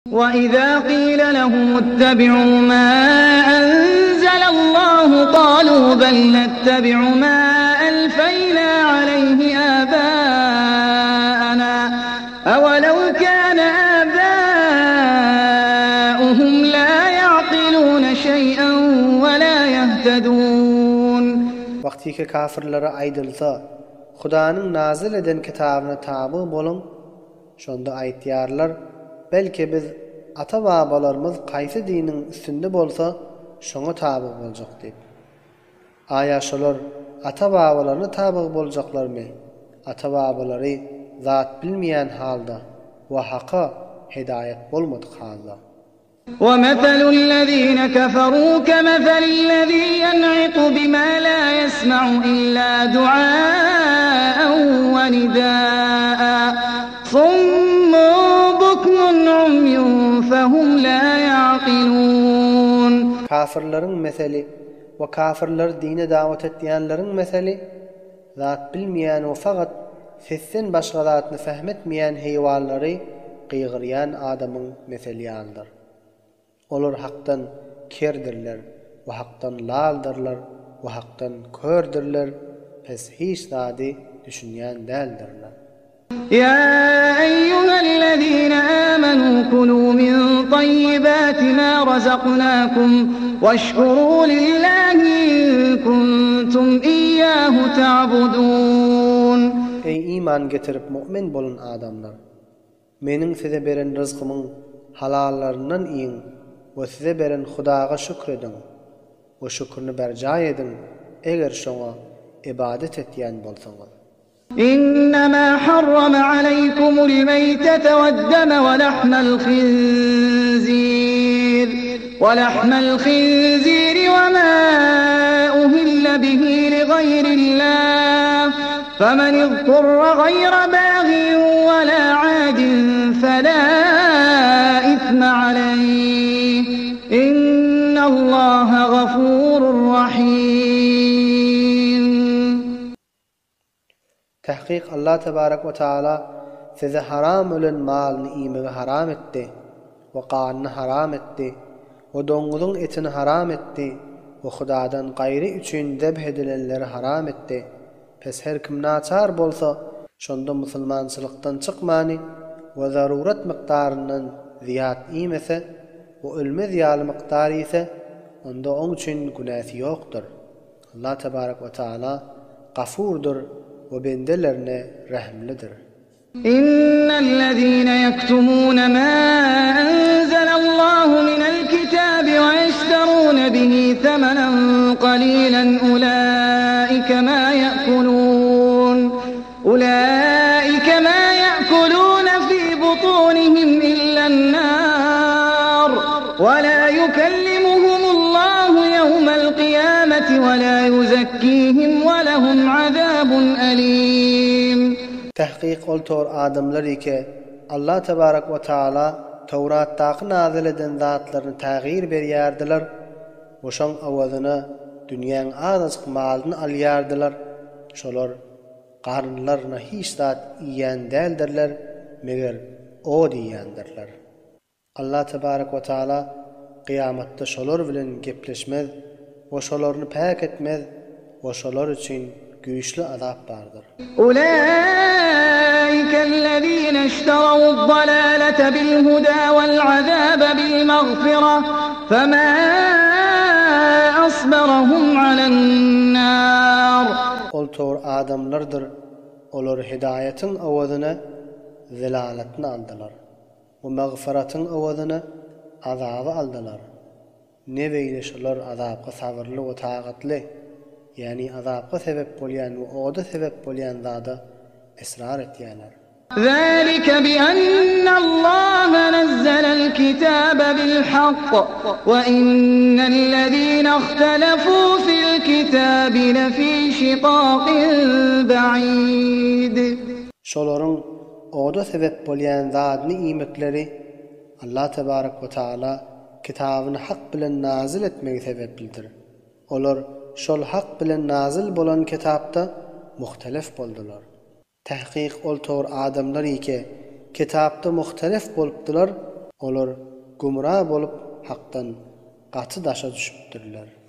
Wa-iza qila lehum ittabi'u ma anzalallahu qalu bel nettebi'u ma alfayna aleyhi aba'ana awalew kana aba'uhum la ya'kiluna şey'en we la yehtedun. Wagtyky kafirlere aýdylsa, Hudanyň nazyl eden kitabyna tabyg boluň, Şonda aýtýarlar, Belki biz ata-babalarymyz kaýsy diniň üstünde bolsa, şoňa tabyg boljak diýip. Aýa şolar ata-babalaryna tabyg boljaklarmy? Ata-babalary zat bilmeýän halda we haka hedaýat bolmadyk halda. ومثل الذين كفروا كمثل الذي ينعق بما لا يسمع إلا دعاء ونداء صم بكم عمي فهم لا يعقلون. Kafirleriň meseli we kafirleri dine dawat etýänleriň meseli zat bilmeýän we fakat sesden başga zatny fehm etmeýän heýwanlary gygyrýan adamyň meseli ýalydyr. Olar Hakdan kerdirler we Hakdan laldyrlar we Hakdan kördürler, pes hiç zady düşünýän däldirler. Ýa eýýuhellezine âmenû kulû min taýýibâti mâ razaknâkum weşkurû lillâhi in kuntum iyyâhu ta'budûn. Eý iman getirip mu'min bolan adamlar! Meniň size beren ryzkymyň halallaryndan iýiň we size beren Hudaga şükür ediň we şükürini berjaý ediň, eger şoňa ybadat etýän bolsaňyz. Innema harrama aleýkumul meýtete weddeme we lahmel hinzir we lahmel hinziri we ma uhille bihi li gaýrillah femen izturra gaýra bagin we la adin fela isme aleýh innallaha gafurur rahim. Tahkyk Allah tebarek we taala size haram ölen malyny iýmegi haram etdi we ganyny haram etdi we doňňuzyň etini haram etdi we Hudadan gaýry üçin zebh edilenleri haram etdi. Pes her kim naçar bolsa, şonda musulmançylykdan çykmany we zarurat mukdaryndan zyýat iýmese we ölmez ýaly mukdar iýse, onda oň üçin günäsi ýokdur. Allah tebarek we taala Gafurdyr we bendelerine rehimlidir. Innellezine yektumune ma enzelallahu minel kitabi we yeşterune bihi semenen qalilen ulaike ma ye'kulun ulaike ma ye'kulune fi butunihim illen nar we la yukellimuhumullahu yevmel kıyameti we la yuzekkihim we lehum azabun elim. Tahkyk ol tor adamlar ike Allah tebarek we taala Towratdaky nazyl eden zatlaryny tagyr berýärdiler we şoň owazyna dünýäň azajyk malyny alýardylar şolar Garynlaryna hiç zat iýen däldirler, meger ot iýendirler. Allah tebarek we taala kyýamatda şolar bilen gepleşmez we şolaryny päk etmez we şolar üçin güýçli azap bardyr. Ulaikellezine işterau'd-dalalete bil-huda we'l-azabe bil-magfira, fema asbarahum alen-nar. Ol tor adamlardyr, olar hidaýatyň owazyna zelalatny aldylar we magfyratyň owazyna azaby aldylar. Ne beýle şolar azapga sabyrly we tagatly, ýagny azapga sebep bolýan we oda sebep bolýan zada israr etýärler. Zalike bi ennallaha nezzelel kitabe bil hakk we innellezine ihtelefû fil kitabi lefî şikâkin be'îd. Şolaryň oda sebep bolýan zadyny iýmekleri Allah tebarek we taala kitabyny hak bilen nazyl etmegi sebeplidir. Olar şol hak bilen nazyl bolan kitapda muhtelef boldular. Tahkyk ol tor adamlar ike, kitapda muhtelef bolupdylar. Olar gümra bolup Hakdan gaty daşa düşüpdirler.